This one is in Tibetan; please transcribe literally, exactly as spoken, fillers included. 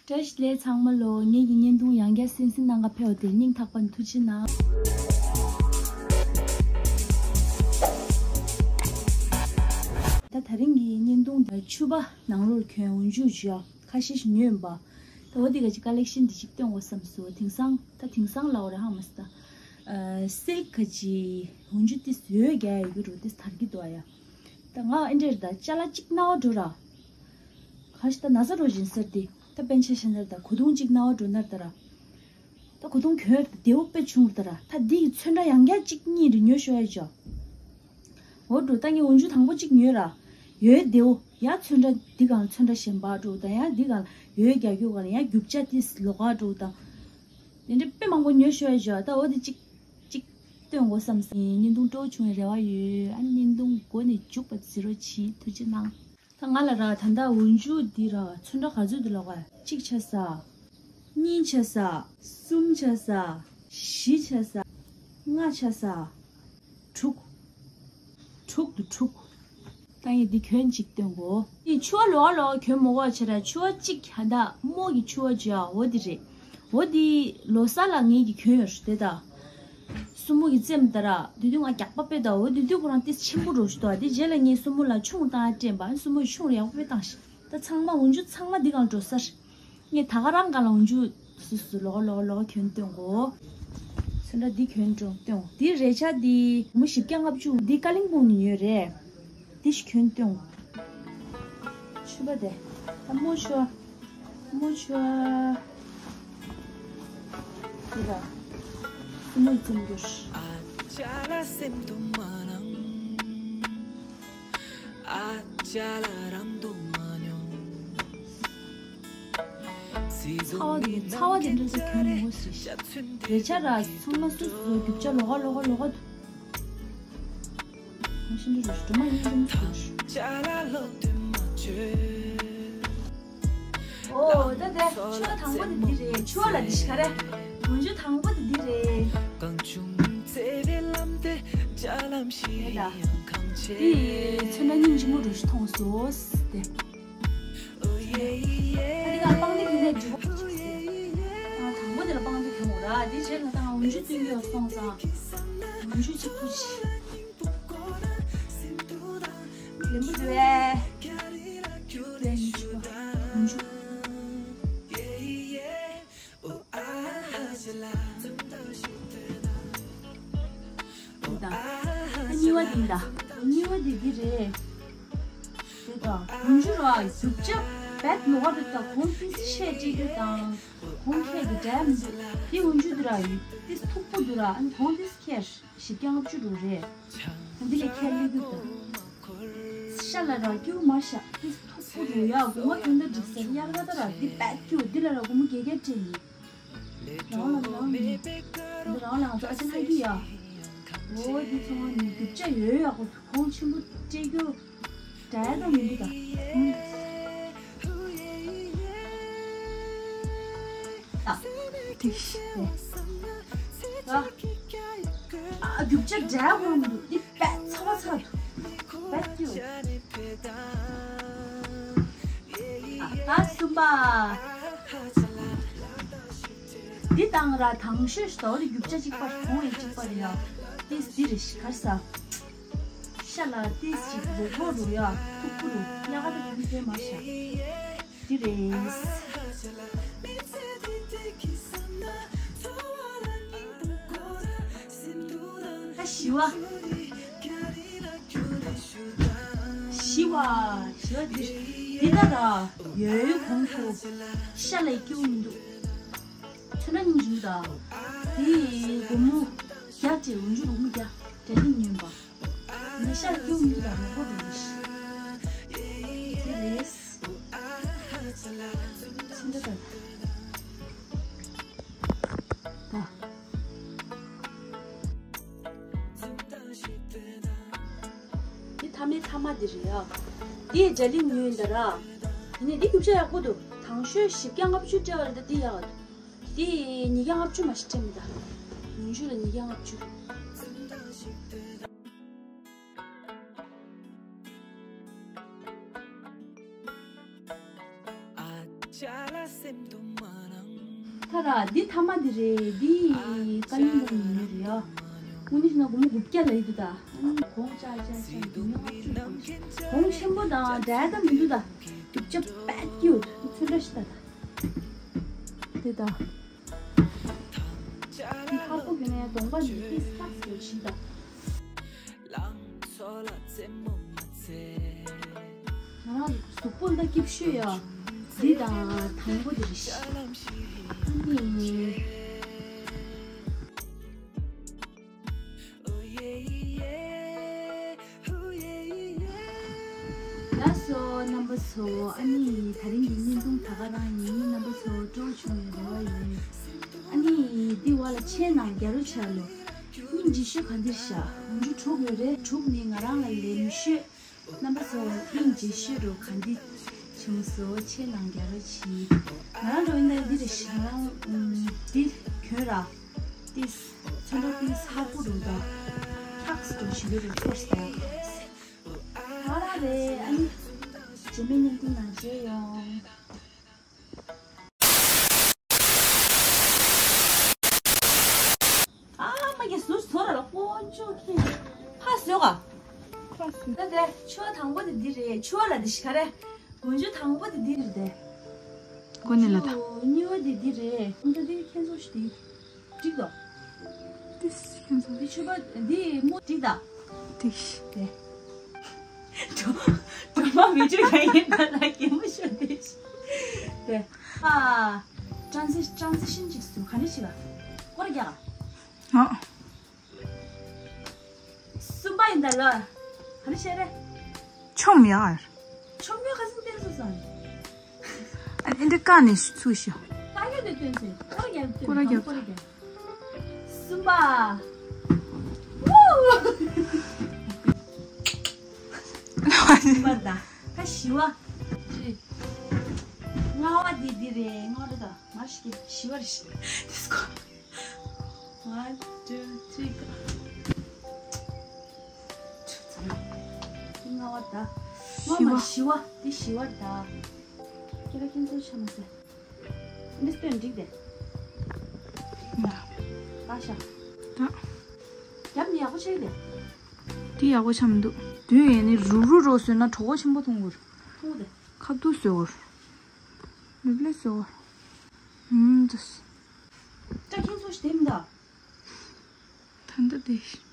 བཀྲ་ཤིས་བདེ་ལེགས་ཚང་མ་ལོ། ངེད་ཀྱི་བརྙན་ཐུང་ཡང་བསྐྱར་གསན་གཟིགས་གནང་ག་ཕེབས་པ་དེ་སྙིང་ཐག་པ་ནས་ཐུགས་རྗེ་གནང་། ད་དེ་རིང་གི་བརྙན་ཐུང་དེ་ཕྱུ་པ་ནང་ལོགས་གྱོན་འོག་འཇུག་བྱས་ཁ་ཤས་ཤིག་ཉོས་ཡིན་པ། ད་འོ་དེ་ག་ཅིག་ཀ་ལེག་ཤན་དེ་ཅིག་སྟོན་དགོས་བསམ་སོང་། དེང་སང་ད་དེང་སང་ལབ་དགོས་རེད་ཧ་མ་སོང་། ད་སིལ་ཁ་ཅིག་འོག་འཇུག་དེ་འོད་རྒྱག་ཡ་ཡོད་རེད། དེ་དར་གྱི་འདུག་ཨ་ཡ། ད་ང་ཨེ་འདྲས་ད་ཅ་ལག་གཅིག་ན་བ་འགྲོ་ར། ག་ཞིག་ད་ན་ཚ་འགྲོ་བཞིན་ཟེར་ཏེ། ད་པན་ཆ་ཤ་ནར་ད་གོས་ཐུང་གཅིག་ན་བ་འགྲོ་ནར་ད་ར། ད་གོས་ཐུང་གྱོན་ད་བདེ་བོ་དཔེ་བྱུང་ད་ར། ད་འདི་ཡི་ཚོན་ཁྲ་ཡང་བསྐྱར་གཅིག་གཉིས་རེ་ཉོ་ཤོག་ཡ་ཅོ། འོ་འགྲོ་ད་ངས་འོག་འཇུག་དང་པོ་གཅིག་ཉོས་ར། ཡོད་བདེ་བོ་ཡ། ཚོན་ཁྲ་འདི་གང་ཚོན་ཁྲ་གཞན་པ་འགྲོ་ད་ཡ། འདི་གང་ཡོད་རྒྱ་རྒྱུ་གང་ཡ་རྒྱུ་ཆ་དེ་ལོགས་ཀ་འགྲོ་ད། དེ་འདྲ་དཔེ་མང་པོ་ཉོ་ཤོག་ཡ་ཅོ། ད་འོ་དེ་གཅིག་གཅིག་སྟོན་དགོས་བསམ་སོང་། བརྙན་ཐུང་སྤྲོ་བོ་བྱུང་བའི་རེ་བ་ཡོད། ཨ་ནི་བརྙན་ཐུང་མགོ་ནས་མཇུག་བར་གཟིགས་རོགས་གྱིས། ཐུགས་རྗེ་གནང་། ད་ང་ལ་ར་ད་ལྟ་འོག་འཇུག་འདི་ར་ཚོན་ཁྲ་ག་ཚོད་འདུག་ལབ་ག་གཅིག་ཆ་ས། གཉིས་ཆ་ས། གསུམ་ཆ་ས། བཞི་ཆ་ས། ལྔ་ཆ་ས། དྲུག་དྲུག་འདུག་དྲུག་ད་ངས་འདི་གྱོན་གཅིག་སྟོན་གོ། འདི་ཕྱུ་པ་ལོགས་ཀ་ལོགས་ཀ་གྱོན་མི་དགོས་བྱས་ར། ཕྱུ་པ་གཅིག་ཧ་ད་རྨོ་གི་ཕྱུ་པ་ཅིག་ཨ། འོ་འདི་རེད། འོ་འདི་ལོ་གསར་ལ་ངེད་ཀྱིས་གྱོན་ཡོད་རེད་ད། སྲུ་མོ་གི་རྩེད་མོ་ད་ར་དེ་དུས་ང་རྒྱགས་པ་དཔེ་ད། འོ་དེ་དུས་ཁོ་རང་ཏིས་ཆེན་པོ་འགྲོ་ཞིག་ད། དེ་རྗེས་ལ་ངས་སྲུ་མོ་ལ་ཆུང་བཏང་ཡ་སྤྲད་པ། སྲུ་མོ་ཡི་ཆུང་རེ་ཡག་པོ་དཔེ་བཏང་ཞིག་ད་ཚང་མ་འོག་འཇུག་ཚང་མ་འདི་གང་འགྲོ་ས་རེད། ངས་ད་ག་རང་ག་ལ་འོག་འཇུག་སུ་སུ་ལོགས་ཀ་ལོགས་ཀ་ལོགས་ཀ་གྱོན་སྟོན་གོ། ཚོན་ཁྲ་འདི་གྱོན་འགྲོ་སྟོན། འདི་རས་ཆ་འདི་སྒོར་མོ་བཞི་བརྒྱ་ལྔ་བཅུ། འདི་ཀ་ལིང་སྦུག་ནས་ཉོས་རེད། འདི་ཞིག་གྱོན་སྟོན། ཕྱུ་པ་དེ་ད་རྨོ་ཕྱུ་པ། རྨོ་ཕྱུ་པ། འདི་ལ་སྲུ་མོ་ཡི་རྩེད་མོ་རྒྱུགས། ཚ་བ་དེ་ཚ་བ་དེ་འདྲ་ཚོ་གྱོན་མི་དགོས་ཟེར་ཞིག་རས་ཆ་ར་ཚང་མ་སོ་སོ་རྒྱུ་ཆ་ལོགས་ཀ་ལོགས་ཀ་ལོགས་ཀ་འདུག་ང་ཤིན་ཏུ་རུ་སྒྲོལ་མ་ཡིན་རུ་མ་ཐུག་ཨོ་ད་དེ་ཕྱུ་པ་དང་པོ་དེ་འདི་རེད། ཕྱུ་པ་ལ་འདི་ཞིག་ག་རེ། འོག་འཇུག་དང་པོ་དེ་འདི་རེད། རེད་ད། འདི་ཚོན་ཁྲ་སྙིང་རྗེ་མོ་རུ་ཞིག་མཐོང་སོང་སྟེ། ཨ་འདི་ག་པང་གདན་གྱོན་ནས་འགྲིག་གོ། ཨ་དང་པོ་དེ་ལ་པང་གདན་གྱོན་དགོས་ར། དེ་རྗེས་ལ་ད་ང་འོག་འཇུག་སྟོན་གྱི་ཡོད་སོང་ཙང་། འོག་འཇུག་གཅིག་པུ་ཞིག་ལེན་པོ་འདུག་ཨེ། འོག་འཇུག་ད། གཉིས་པ་འདི་ད། གཉིས་པ་འདི་འདི་རེད། དེ་ད་འོག་འཇུག་ར་རྒྱུ་ཆ་བེད་ལོགས་ཀ་རེད་ད། གོང་ཏིས་ཆེ་སྤྲད་རྒྱུ་དང་། གོང་ཁྱད་ཀྱི་འདྲ་མི་འདུག་དེ་འོག་འཇུག་འདི་ར་ཡོད་ཏིས་མཐུག་པོ་འདུག་ར། ཨ་ནི་གོང་ཏིས་ཁྱད་བཞི་བརྒྱ་ལྔ་བཅུ་རུ་རེད། འདི་ལས་ཁྱད་ལས་རྒྱུ་དང་། ཤ་ལ་ར་སྐྱུག་མ་ཤ་ཏིས་མཐུག་པོ་རུ་ཡ། སྒོར་མོ་དེ་འདྲ་འགྲིག་ཟེར་དབྱར་ཁ་ད་ར་འདི་བེད་སྐྱུག་འདི་ལ་ར་སྒོར་མོ་བརྒྱད་བརྒྱ་སྤྲད་ཡིན། རང་ལ་རང་མི། འདི་རང་ལ་ང་ཚོ་ཨ་ཅེ་ལྷ་སྐྱིད་ཡ། འོ་འདི་ཚང་མ་ནི་རྒྱུ་ཆ་ཡོད་ཡག་པོ་གོང་ཆེན་པོ་སྤྲད་རྒྱུ་འདྲ་ཡ་དང་མི་འདུག་ད། ཨ་རྒྱུ་ཆ་འདྲ་ཡ་གོང་མི་འདུག་འདི་བེད་ཚ་བ་ཚ་འདུག་བེད་སྐྱུག་ད་གསུམ་པ། འདི་དང་ར་དང་ཤོས་ཤིག་ད། འོ་དེ་རྒྱུ་ཆ་གཅིག་པ་གོང་ཡང་གཅིག་པ་རེད་ཡ། ཏིས་འདི་རེད་ཤག་ག་རེ་ཟ། ཤ་ལ་ཏིས་ཅིག་རོ་ཁོག་རུ་ཡ་མཐུག་པོ་རུ་དབྱར་ཁ་ད་གྱོན་ཐུབ་མ་ཤག་འདི་རེད། ད་བཞི་བ། བཞི་བ། བཞི་བ་འདི་འདི་ད་ར་ཡོད་གོང་དུ་ཤ་ལ་སྐྱུག་མི་འདུག་ཚོན་ཁྲ་སྙིང་རྗེ་མོ་ད། འདི་སྒོར་མོ་བརྒྱ་བྱས། འོག་འཇུག་སྒོར་མོ་བརྒྱ་དྲན་ནས་ཉོས་པ། ནི་ཤ་སྐྱུག་མི་འདུག་ད་རོ་ཁོག་འདི་འདི་རེད། ཚོན་ཁྲ་ད། ད། འདི་མཐའ་མའི་མཐའ་མ་འདི་རེད་ཡ། འདི་རྒྱ་གླིང་ཉོས་ཡིན་ད་ར། ཡིན་ནའི་འདི་རྒྱུ་ཆ་ཡག་པོ་འདུག་དང་ཤོས་བཞི་བརྒྱ་ལྔ་བཅུ་སྤྲད་པ་རེད་ད། འདི་ཡག་འདུག་འདི་ཉིས་བརྒྱ་ལྔ་བཅུ་མ་ཞིག་སྤྲད་མི་ད། ཉུང་ཤོས་ལ་ཉིས་བརྒྱ་ལྔ་བཅུ། ཨ་ཅག་ལ་སེམས་སྡུག་ཁ་ར་འདི་ཐ་མ་འདི་རེད། འདི་ཀ་ཡིན་པ་ཡིན་ནི་རེད་ཡ། དངོས་གནས་ན་སྒོར་མོ་དགུ་བརྒྱ་ལ་ཡི་འདུག་ད། ཨ་ནི་གོང་ཅག་ཅག་ཅག་འདི་ནི་ལྔ་བཅུ་གོང་ཆེན་པོ་དང་འདྲ་ད་མི་འདུག་ད། དགུ་བརྒྱ་པད་ཀྱུ་ཚོན་ཁྲ་ཞིག་ད་ད། འདི་ད། འདི་ཧ་གོ་གི་ནས་གདོང་པ་འདི་ཏིས་ཁག་ཟེར་ཞིག་ད། ང་རང་གཟུགས་པོ་འདི་སྐྱིད་ཤོས་ཡ། འདི་དང་དང་པོ་འདི་རེད་ཤག་ཨ་ནི། ལགས་སོ་རྣམ་པ་ཚོ། ཨ་ནི་དེ་རིང་གི་བརྙན་ཐུང་ད་ག་རང་ཡིན། རྣམ་པ་ཚོ་སྤྲོ་བོ་བྱུང་བའི་རེ་བ་ཡིན། ཨ་ནི་འདི་བ་ལ་ཆེ་ནང་རྒྱ་རོ་ཆ་ལོ། སྙིང་རྗེ་ཤོས་ག་འདིར་ཤག་ང་ཚོ་དྲུག་ཡོད་རེད། དྲུག་ནི་ང་རང་ལ་ལས་མི་ཤོད། རྣམ་པ་ཚོ་སྙིང་རྗེ་ཤོས་རུ་ག་འདི་བྱུང་སོ་ཆེ་ནང་རྒྱ་རོ་ཆི། ང་རང་འགྲོ་ཡིན་ན་འདི་རེད་ཤག་ང་རང་འདི་གྱོན་ར། ཏིས་ཚོན་མདོག་ཏིས་ཧ་གོ་རུ་ད། ཁྲག་སི་འགྲོ་ཞིག་རུ་ཚོར་སྟེ། ང་རང་རེད། ཨ་ནི་རྗེས་མའི་བརྙན་ཐུང་ནང་མཇལ་ཡོང་། ཨ་མ་གི་ཟུར་ཟོར་ལ་ཀོ་ཅོ་ཁེ། ཕ་སོ་ག་ཕ་སོ། ད་དེ་ཆུ་བ་དང་པོ་དེ་འདི་རེད། ཆུ་བ་ལ་དེ་ཤི་ཁ་རེད། དགུན་ཆུ་དང་པོ་དེ་འདི་རེད་དེ། ཀོ་ནི་ལ་ད། ཆུ་གཉིས་པ་དེ་འདི་རེད། ཁོང་ཚོ་འདི་ཁྱེད་ཚོ་ཤི་དེ། འགྲིག་དོ། ཏིས་ཁྱེད་ཚོ། འདི་ཆུ་བ་འདི་མོ་འགྲིག་ད། འགྲིག་ཤི། དེ། གྲོ་མ་མི་འགྲོ་ཡ་ཡིན་པ་ལ་གད་མོ་ཤོར་དེ་ཤི། དེ། ཨ། ཊ་རན་སི་ཊ་རན་སི་ཤན་ཅིག་སུ་ག་འདྲ་ཞིག་ལ། སྐོར་རྒྱག་ག་ཨ། གསུམ་པ་ཡིན་ད་ལ། ག་རེ་བཤད་རེད། ཆོམ་ཡར། ཆོམ་ཡོད་ཁ་སང་བསྟན་སོང་ཙང་། ཨ་འདི་ཀ་ནས་ཚུགས་ཤོག་ཀ་ཡོད་དེ་སྟོན་ཚེ་སྐོར་རྒྱབ་སྟོན། སྐོར་རྒྱབ། སྐོར་རྒྱབ། གསུམ་པ། གསུམ་པ་ད། ད་བཞི་བ། ལྔ་བ་འདི་འདི་རེད། ལྔ་བ་རེད་ད། མ་ཤི་གི་བཞི་བ་རེད་ཤི། དེ་སྐོར། One, two, three, go. ལྔ་བ་ད། བཞི་བ། ལྔ་བ་བཞི་བ། འདི་བཞི་བ་ད། ཁྱེད་རང་ཁྱེད་ཚོ་ཆ་མ་ཟད། འདི་སྟོན་འགྲིག་དེ། ད་ཤ། ད། རྒྱབ་ནི་ཡག་པོ་ཆགས་དེ། འདི་ཡག་པོ་ཆགས་མི་འདུག་དུས་ཡིན་ནི་རུ་རུ་རོ་བཟོས་ན་གྲོགས་པོ་ཆེན་པོ་མཐོང་དགོས། མཐོང་དེ། ཁ་ཐུག་བཟོས་དགོས། ལེབ་ལེབ་བཟོས་དགོས། ཨུམ་ཙི། ད་ཁྱེད་ཚོ་ཞི་དེ་མི་འདུག་ད་འདི་དེ།